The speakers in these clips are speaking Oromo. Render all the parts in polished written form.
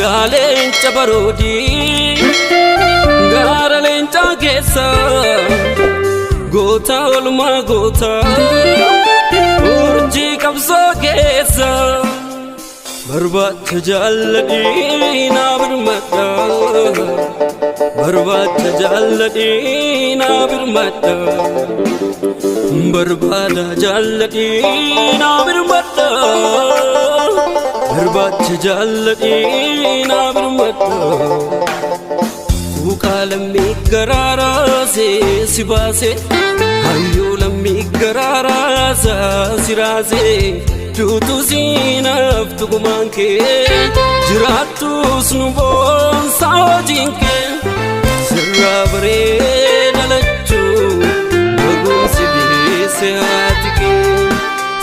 Yaa leenca baroodii gaara leencaa keessa goota olmaa goota urjii qabsoo keessa barbaacha jaalladhii naa birmadha barbaacha jaalladhii naa birmadha barbaada jaalladhii naa birmadha barbaacha jaalladhii naa birmadha Quuqaa lammii garaaraasee si baase hayyuu lammii garaaraasaa si raase duutu siinaaf tugumaan kee jiraattus nu boonsaa hojiin kee sirraa bareeda lachuu baguunsi deesse haati kee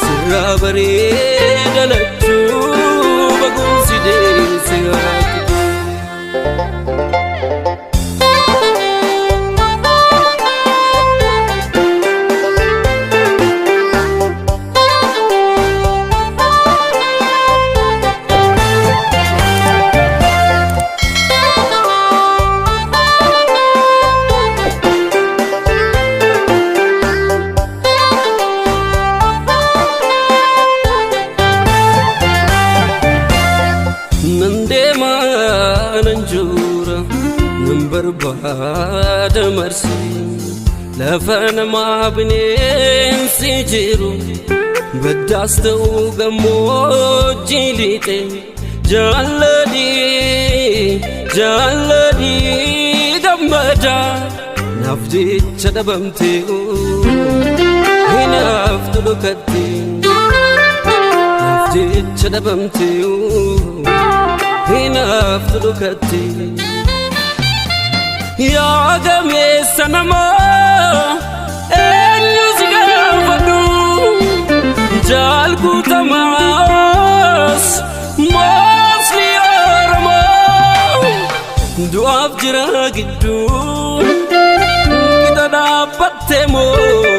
sirraa bareeda lachuu baguunsi deesse haati kee. Nan deema nan jura nan barbaada marsi lafa namaa bineensi jiru baddaas ta'uu gammoojjii lixe jaalladhii jaalladhii gammada naaf jecha dhabamtee hinaaftu dhokatte naaf jecha dhabamtee hinaaftu dhokatte. Yaa gameessa namaa eenyu si gaafadhu jaal guutamaas moosni Oromoo du'aaf jira gidduu qixa dhaabbatte moo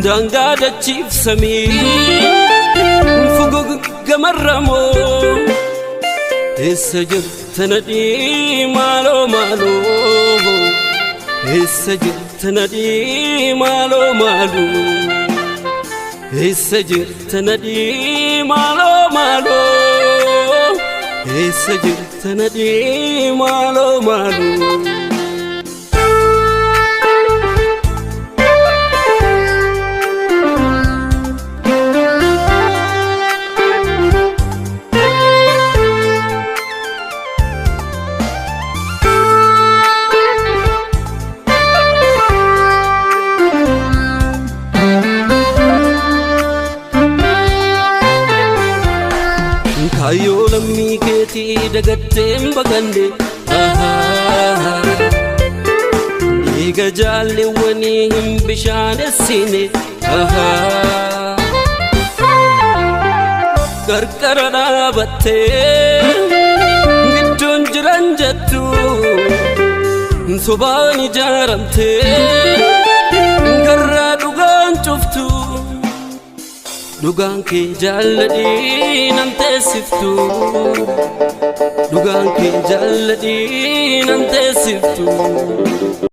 daangaa dachiifsamii fuguggamarra moo eessa jirta nadhii maaloo maaloo eessa jirta nadhii maaloo maaloo eessa jirta nadhii maaloo maaloo eessa jirta nadhii maaloo maaloo. Kaayyoo lammii keetii dagatteen baqanne dhiiga jaalliwwanii hin bishaanessine qarqara dhaabattee gidduun jiran jettu sobaan ijaaramtee garraa dhugaan cuftu. Dhugaan kee jaalladhii nan teessiftu dhugaan kee jaalladhii nan teessiftu.